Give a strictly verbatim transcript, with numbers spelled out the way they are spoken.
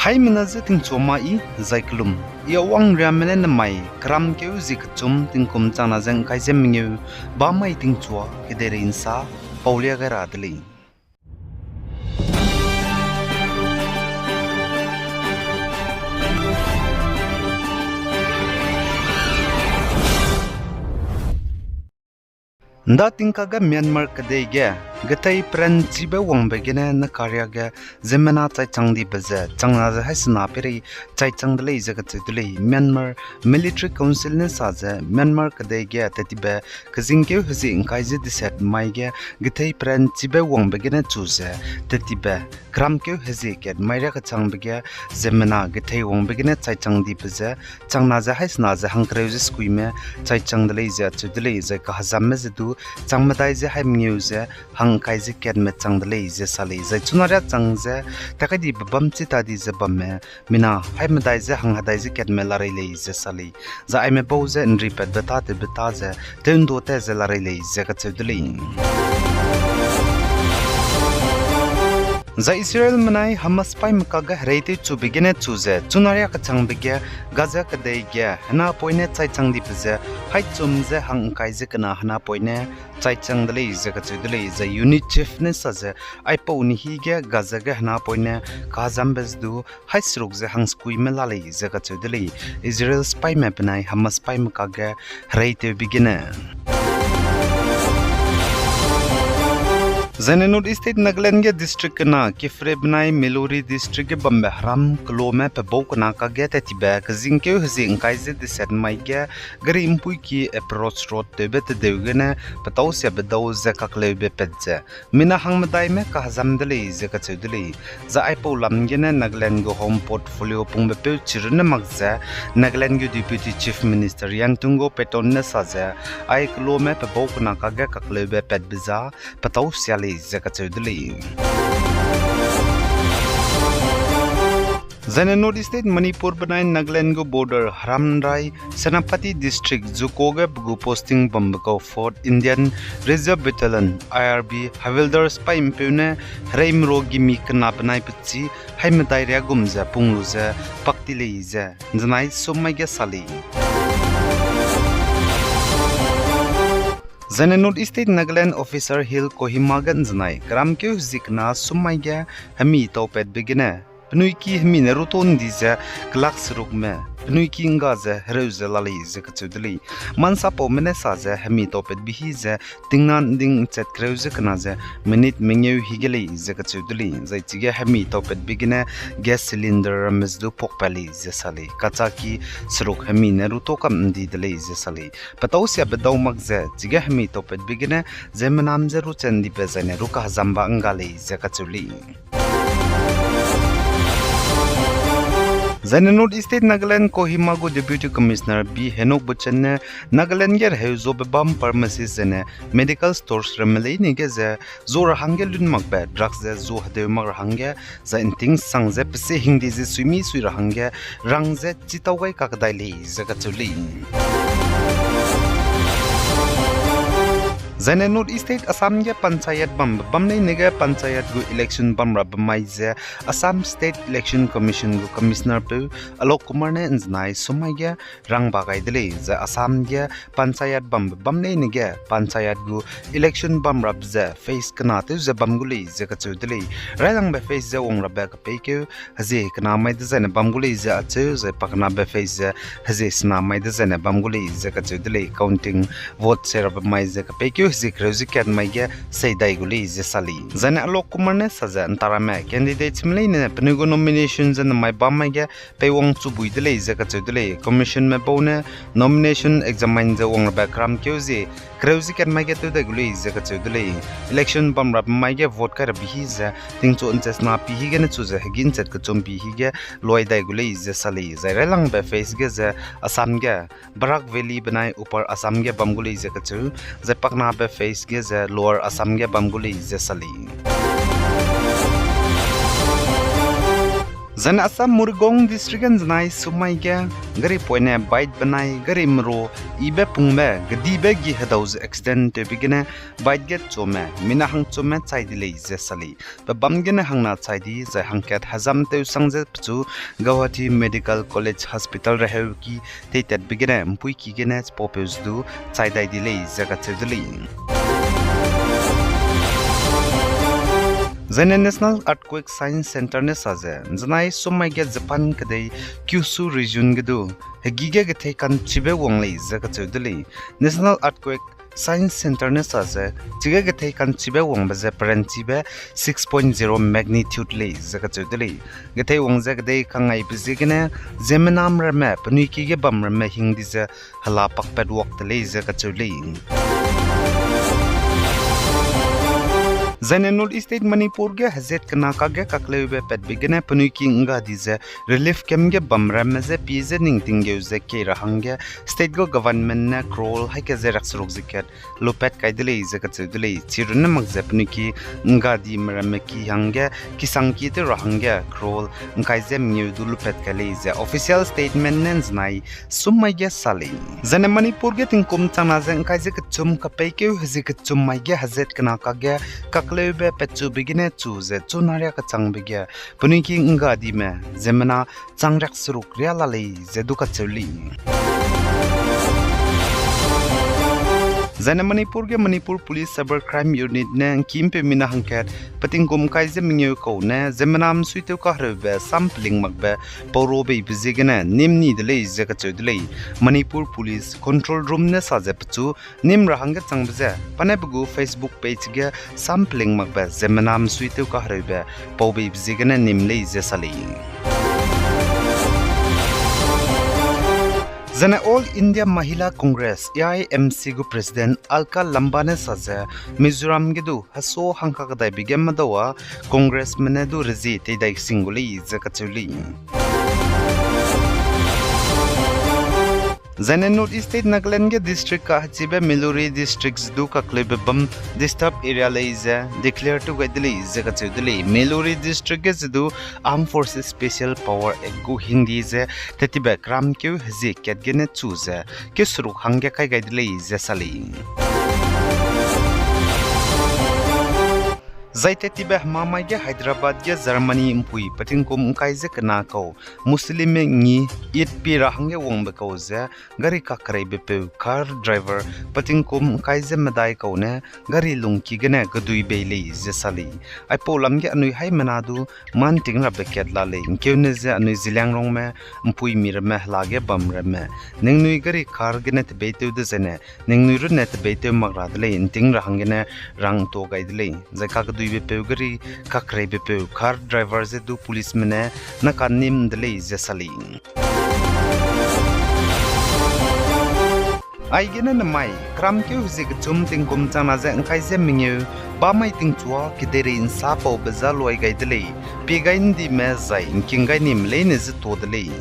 Haimena je tingchua ma i, zai kelum. I Awang Riame ne nemai keramkeu zie kechum tingkum changna ze ngkai ze mengeu bamai tingchua kedeirei nsa paulia gai ra de lei. Nda tingkage Myanmar kedei ge gethei peranchibe wangbe gene nekaria ge ziemmena chaichang dibe ze changna ze haisena peirei chaichang de lei ze kacheu de lei. Myanmar Military Council ne sa ze Myanmar kedei ge tettibe kezingkeu hezie ngkai ze deset mai ge gethei peranchibe wangbe gene chu ze tettibe keramkeu hezie kat mai riâ kechangbe ge ziemmena gethei wangbe gene chaichang dibe ze changna ze haisena ze hangkereu ze sekuime chaichang de lei ze acheu de lei. Zai kahezamme ze du changmedai ze haimengeu ze hangkai ze katme chang de lei ze sa lei. Zai chuna riâ chang ze takaidibe bam chi ta di ze bamme mina haimedai ze hanghedai ze katme larei lei ze sa lei. Zai aime bau ze nripatbe tâtewbe tâ ze tew'nduâ ta ze larei lei ze kacheu de lei. Zai Israelme benai Hamas paîme kakge hereitewchube gene chu ze chuna riâ kechangbe ge Gaza kedei ge henapoine chaichang dibe ze haichum ze hangkai ze kena henapoine chaichang de lei ze kacheu de lei. Zai UNICEF ne sa ze aipau nehî ge Gaza ge henapoine kazambe ze du hai seruk ze hangsekuime la lei ze kacheu de lei. Israel sipaîme benai Hamas paîme kakge hereitewbe gene. Zaine North East State Nagaland ge district kena Kiphire benai Meiluri district ge bambe heram kelome pebau kena kakge tettibe kezingkeu hezie ngkai ze deset mai ge gari mpuiki approach road tewbe tedeu gene petâu siabe dau ze kakleube pat ze mina hangmedaime kahezam de lei ze kacheu de lei. Zai aipau lam gene Nagaland gu Home Portfolio pungbe peu chirunne mak ze Nagaland gu Deputy Chief Minister Yantungo Patton ne sa ze ai kelome pebau kena kakge kakleube patbe za petâu sia lei ze kacheu de lei. Zaine North East State Manipur benai Nagaland gu border Hamren, Senapati District Zuko ge pe gu posting bambe kau Fourth Indian Reserve Battalion, I R B, Havildar sipaî mpeu ne hereimeru gimi kena benai pechi haimedai riâ gum ze pung lu ze pak ti lei ze nzenai sum mai ge sa lei. Zaine North East State Nagaland Officer Hill Kohima ge nzenai keramkeu hezie kena sum mai ge hemi taupatbe gene penui ki hemi ne ruto ndi ze kelak serukme penui ki ngga ze hereu ze la lei ze kacheu de lei. Mansapaume ne sa ze hemi taupatbe hi ze tingna nding nchat kereu ze kena ze minute mengeu hi ge lei ze kacheu de lei. Zai chige hemi taupatbe gene gas cylinder ramme ze du pakpat lei ze sa lei. Kachaki seruk hemi ne ruto kam ndi de lei ze sa lei. Petâu siabe dau mak ze chige hemi taupatbe gene ziemmenam ze ruchan dibe zaine rukahezamba ngga lei ze kacheu lei. Zaine North East State Nagaland Kohima gu Deputy Commissioner B Henok Bachchan ne Nagaland ge reheu zube bam pharmacy zene medical stores ramme leine ge ze zu ra hangge lun makbe drugs ze zu hedeu mak ra hangge zai ntingsang ze pese hingde ze suimi sui ra hangge rang ze chitau gai kakdai lei ze kacheu lei. Zaine North East State Assam ge panchayat bambe bam leine ge panchayat gu election bam rabe mai ze Assam State Election Commission gu Commissioner peu Alok Kumar ne nzenai sum mai ge rangba gai de lei. Zai Assam ge panchayat bambe bam leine ge panchayat gu election bam rabe ze phase kena tew ze bam gu lei ze kacheu de lei. Railangbe phase ze wang rabe kepeikeu hezie kena mai dezaine bam gu lei ze acheu, zai pakenabe phase ze hezie sena mai dezaine bam gu lei ze kacheu de lei. Counting vote se rabe mai ze kepeikeu hezie kereu ze kat mai ge sei dai gu lei ze sa lei. Zaine Alok Kumar ne sa ze ntarame candidatesme leine penui gu nomination ze nemai bam mai ge peiwang chubui de lei ze kacheu de lei. Commissionme bau ne nomination examine ze wang rabe keramkeu zie kereu ze kat mai ge tew dai gu lei ze kacheu de lei. Election bam rabe mai ge vote kai rabe hi ze tingchu nchet sena pi hi gene chu ze hegî nchet kechum pi hi ge luai dai gu lei ze sa lei. Zai railangbe phase ge ze Assam ge Barak Valley benai Upper Assam ge bam gu lei ze kacheu, zai pakenabe phase ge ze Lower Assam ge bam gu lei ze sa lei. Zaine Assam Murgaon District ge ’nzenai summai ge gari poine bike benai gari meru ibe pungbe gedibe gi hedau ze accident tewbe gene bike ge chume mina hangchume chai di lei ze sa lei. Pebâm gene hangna chai di zai hangkat hezam tewsang ze pechu Guwahati Medical College Hospital reheuki teitatbe gene ’mpuiki gene chipaupeu ze du chai dai di lei ze kacheu de lei. Zaine National Earthquake Science Centre ne sa ze, ’nzenai summai ge Japan kedei Kyushu region ge du hegi ge gethei ka'nchibe wang lei ze kacheu de lei. National Earthquake Science Centre ne sa ze, chige gethei ka'nchibe wangbe ze peranchibe six point zero magnitude lei ze kacheu de lei. Gethei wang ze kedei kangaibe ziegene ziemmename ramme penui ki ge bam ramme hing di ze hela pakpat wak de lei ze kacheu lei. Zaine North East State Manipur ge hezat kena kakge kakleube patbe gene penui ki ’ngga di ze relief camp ge bam ramme je pie je ning tinggeu ze kei ra hangge state gu government ne crore haika ze riakseruk ze kat lupat kai de lei ze kacheu de lei. Chirunne mak ze penui ki ’ngga dime ramme ki hangge kisangkie tew ra hangge crore ’ngkai ze mengeu du lupat kai lei ze official statement ne ’nzenai summai ge sa lei. Zaine Manipur ge tingkum changna ze ’ngkai ze kechum kapeikeu hezie kechum mai ge hezat kena kakge kakleube patchube gene chu ze chuna riâ kachangbe ge penui ki ’ngga dime ziemmena chang riakseruk riâ la lei ze du kacheu lei. Zaine Manipur ge Manipur Police Cyber Crime Unit ne ’ngkimpeu mina hangkat petingkum ’ngkai ze mengeu kau ne ziemmena misuitew kahereube sam peling makbe pau ro beibe ziegene nîm ni de lei ze kacheu de lei. Manipur Police Control Room ne sa ze pechu nîm ra hangge changbe ze pa ne pe gu Facebook page ge sam peling makbe ziemmena misuitew kahereube pau beibe ziegene nîm lei ze sa lei. Zaine All India Mahila Congress, A I M C gu President Alka Lamba ne sa ze, Mizoram ge du heso hangkakdaibe ge medau â Congressme ne du rezie teidai sing gu lei ze kacheu lei. Zaine North East State Nagaland ge district kahechibe Meiluri District ze du kakleube bam disturbed area lei ze declare tew gai de lei ze kacheu de lei. Meiluri District ge ze du Armed Forces Special Power Act gu hingdi ze tettibe kramkeu hezie kat gene chu ze keu seruk hangge kai gai de lei ze sa lei. Zai tettibe hemamai ge Hyderabad ge Germany ’mpui petingkum ’ngkai ze kena kau Muslimme ngi Eid pie ra hangge wangbe kau ze gari kakreibepeu car driver petingkum ’ngkai ze medai kau ne gari lungki gene kedui bei lei ze sa lei. Aipau lam ge anui haimena du mâ ’nting rabe kat la lei, ’ngkeune ze anui Zeliangrongme ’mpuimi ramme hela ge bam ramme ningnui gari car gene tebeitew dezaine ningnui runne tebeitew mak ra de lei, ’nting ra hanggene rangtuâ gai de lei. Zai kakeduibepeu gari kakreibepeu car driver ze du policeme ne naka nîm de lei ze sa lei. Aigene nemai kramkeu hezie kechum tingkum changna ze ’ngkai ze mengeu bamai tingchua kedeirei ’nsapaube za luai gai de lei, pie gai ’ndime zai ’ngking gai nime leine ze tuâ de lei.